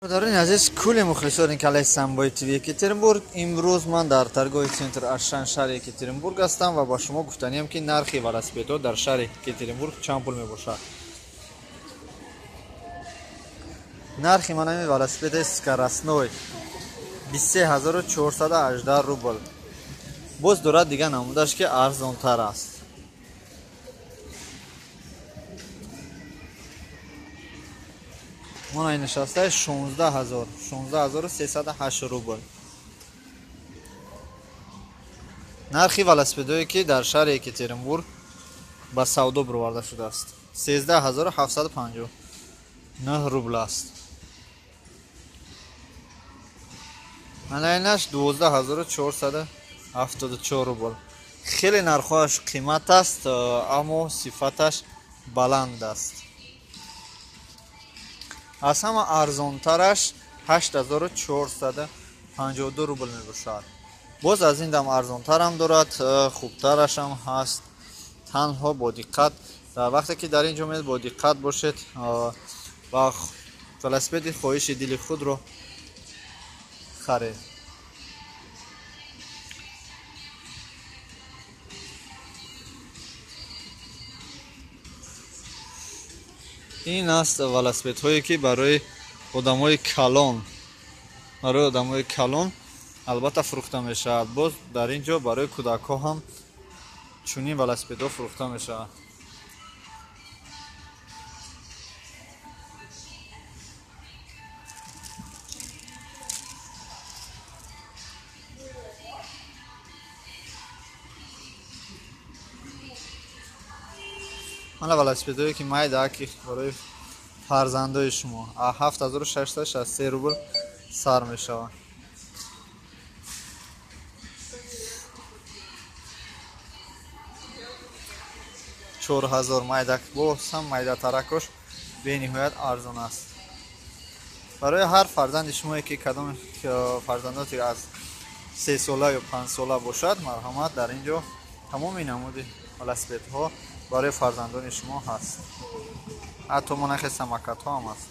Бародарони азиз, кулли мухлисони канали Самбой ТВ Екатеринбург, имрӯз ман дар торговый центр Ашан шаҳри Екатеринбург ҳастам ва ба шумо гуфтаниям, ки нархи велосипедҳо дар шаҳри Екатеринбург чанд пул мебошад. Нархи манами велосипеди скоростной 23418 рубл. Боз дорад дигар намудаш, ки арзонтар аст. Мона нишастаи 16000, 16308 рубл. Нархи велосипедое, ки дар шаҳри Екатеринбург ба савдо бироварда шудааст, 13759 рубл аст. Анаинаш 12474 рубл. Хеле нархҳояш қимат аст, аммо сифаташ баланд аст. Аз ҳама арзонтараш 8452 рубл мебошад. Боз аз ин дам арзонтарам дорад, хубтарашам ҳаст. Танҳо бо диққат, дар вақте ки дар ин ҷо меед, бо диққат бошед ва велосипеди хоҳиши дили худро харед. Ин аст велосипедҳое, ки барои одамои калон, барои одамои калон албатта фурӯхта мешавад. Боз дар ин ҷо барои кӯдакҳо ҳам чунин велосипедҳо фурӯхта мешавад. Мана велосипедҳое, ки майда, ки барои фарзандои шумо 7663 рубл сар мешавад. 4000 майдак, боз ҳам майдатаракош бениҳоят арзон аст. Барои ҳар фарзанди шумое, ки кадом фарзандоте аз 3 сола ё 5 сола бошад, марҳамат, дар ин ҷо тамоми намуди велосипедҳо барои фарзандони шумо ҳаст. Ҳатто монахе самокатҳо ҳам аст.